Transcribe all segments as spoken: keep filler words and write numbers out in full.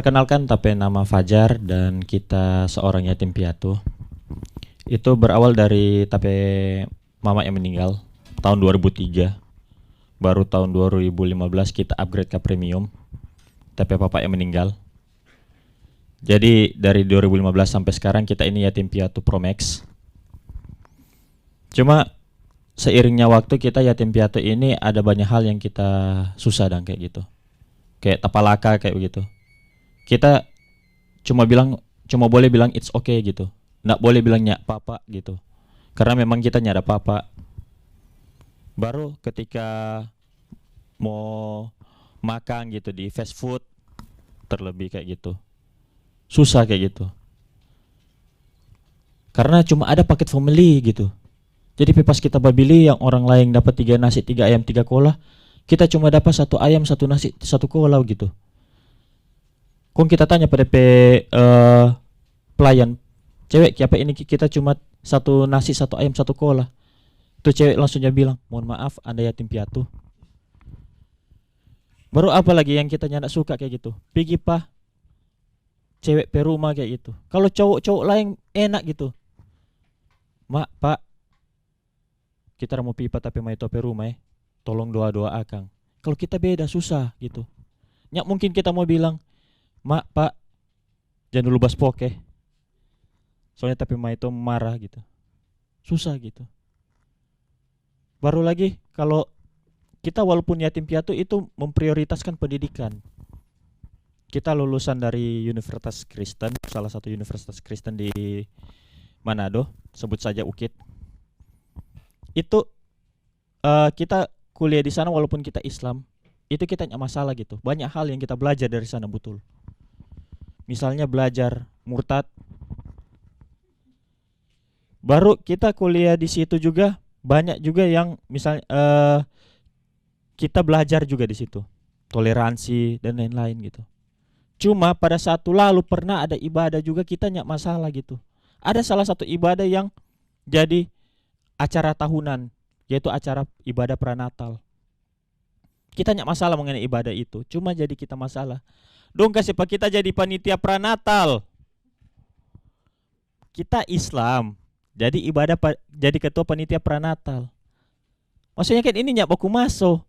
Kenalkan, ta pe nama Fajar dan kita seorang yatim piatu. Itu berawal dari ta pe mama yang meninggal tahun dua ribu tiga. Baru tahun dua ribu lima belas kita upgrade ka premium. Ta pe papa yang meninggal. Jadi dari dua ribu lima belas sampe skarang kita ini yatim piatu Pro Max. Cuma seiringnya waktu kita yatim piatu ini ada banyak hal yang kita susah dang kaya gitu. Kaya tapalaka kaya begitu. Kita cuma bilang, cuma boleh bilang it's okay gitu. Ndak boleh bilang nyak papa gitu. Karena memang kita nyanda papa. Baru ketika mo makang gitu di fast food, terlebih kaya gitu. Susah kaya gitu. Karena cuma ada paket family gitu. Jadi pe pas kita babili yang orang laeng dapa tiga nasi, tiga ayam, tiga kola, kita cuma dapa satu ayam, satu nasi, satu kola gitu. Kong kita tanya pa de pe, eh, pelayan, "Cewek, kiapa ini ki-, kita cuma satu nasi, satu ayam, satu kola?" Tu cewek langsung ja bilang, "Mohon maaf, anda yatim piatu." Baru apa lagi yang kita nyanda suka kaya gitu? Pigi pa cewek pe rumah kaya gitu. Kalo cowok-cowok laeng enak gitu. "Mak, pak, kita mo pi pa ta pe maitua pe rumah, eh. Tolong doa-doa akang." Kalo kita beda, susah gitu. Nyak mungkin kita mo bilang, "Mak, pak, jang dulu baspok, eh. Soalnya ta pe maitua marah," gitu. Susah gitu. Baru lagi, kalo kita walaupun yatim piatu itu memprioritaskan pendidikan. Kita lulusan dari universitas Kristen, salah satu universitas Kristen di Manado, sebut saja ukit. Itu, eh, kita kuliah di sana walaupun kita Islam, itu kita nyak masalah gitu. Banyak hal yang kita belajar dari sana, butul. Misalnya belajar murtad. Baru kita kuliah di situ juga, banyak juga yang misal, eh, kita belajar juga di situ. Toleransi dan lain-lain gitu. Cuma pada saat tu lalu pernah ada ibadah juga kita nyak masalah gitu. Ada salah satu ibadah yang jadi acara tahunan, yaitu acara ibadah pranatal. Kita nyak masalah mengenai ibadah itu, cuma jadi kita masalah, dong kase pa kita jadi panitia pranatal. Kita Islam, jadi ibadah pa-, jadi ketua panitia pranatal. Maksudnya kan ini nyak baku maso.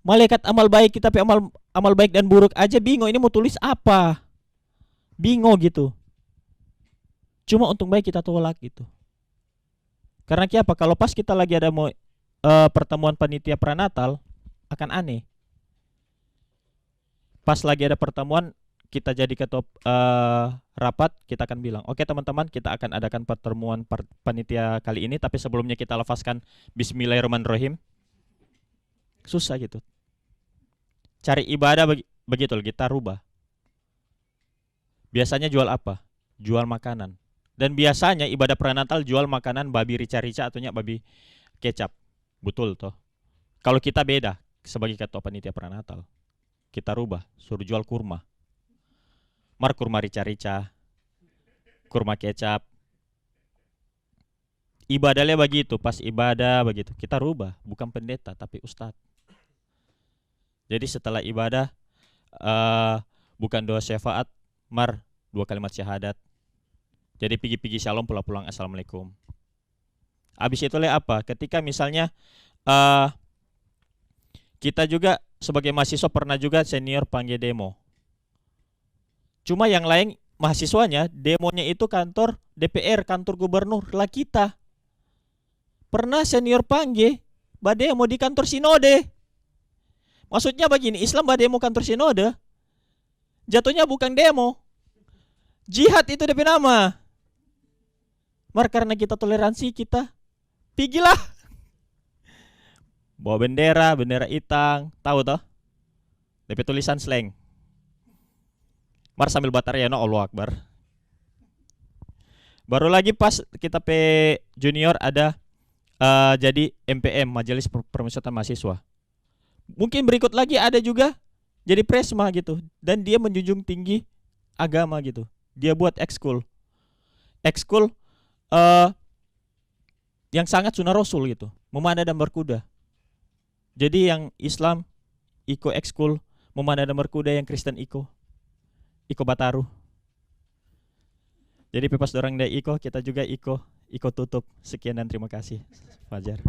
Malaikat amal baik, kita pe amal, amal baik dan buruk aja bingo, ini mo tulis apa? Bingo gitu. Cuma untung bae kita tolak gitu. Karena kiapa? Kalo pas kita lagi ada mo, eh, pertemuan panitia pranatal, akan aneh. Pas lagi ada pertemuan, kita jadi ketua, eh, rapat, kita akan bilang, "Oke, teman-teman, kita akan adakan pertemuan par-, panitia kali ini, tapi sebelumnya kita lafazkan Bismillahirrahmanirrahim." Susah gitu. Cari ibadah begi-, begitu kita rubah. Biasanya jual apa? Jual makanan. Dan biasanya ibadah pranatal jual makanan babi rica-rica atau nyak babi kecap. Butul toh? Kalo kita beda sebagai ketua panitia pranatal. Kita rubah, suruh jual kurma. Mar kurma rica-rica, kurma kecap. Ibadah le bagitu, pas ibadah bagitu. Kita rubah, bukan pendeta, tapi ustad. Jadi setelah ibadah, eh, bukan doa syafaat, mar dua kalimat syahadat. Jadi pigi-pigi syalom, pulang-pulang assalamualaikum. Abis itu le apa? Ketika misalnya, eh, kita juga sebagai mahasiswa pernah juga senior pangge demo. Cuma yang laeng mahasiswanya, demonya itu kantor D P R, kantor gubernur, la kita. Pernah senior pangge bademo di kantor sinode. Maksudnya bagini, Islam bademo kantor sinode, jatuhnya bukang demo. Jihad itu de pe nama. Mar karna kita toleransi, kita pigilah. Bawa bendera, bendera itang, tau toh? De pe tulisan sleng. Mar sambil batarea no, Allahu Akbar. Baru lagi pas kita pe junior ada, eh, jadi M P M, Majelis Per-, Permusyawaratan Mahasiswa. Mungkin berikut lagi ada juga jadi presma gitu. Dan dia menjunjung tinggi agama gitu. Dia buat ekskul. Ekskul, eh, yang sangat sunah Rasul gitu. Memanah dan berkuda. Jadi yang Islam iko ekskul, memanah dan berkuda, yang Kristen iko. iko bataru. Jadi pe pas dorang da iko, kita juga iko, iko tutup. Sekian dan terima kasih, Fajar.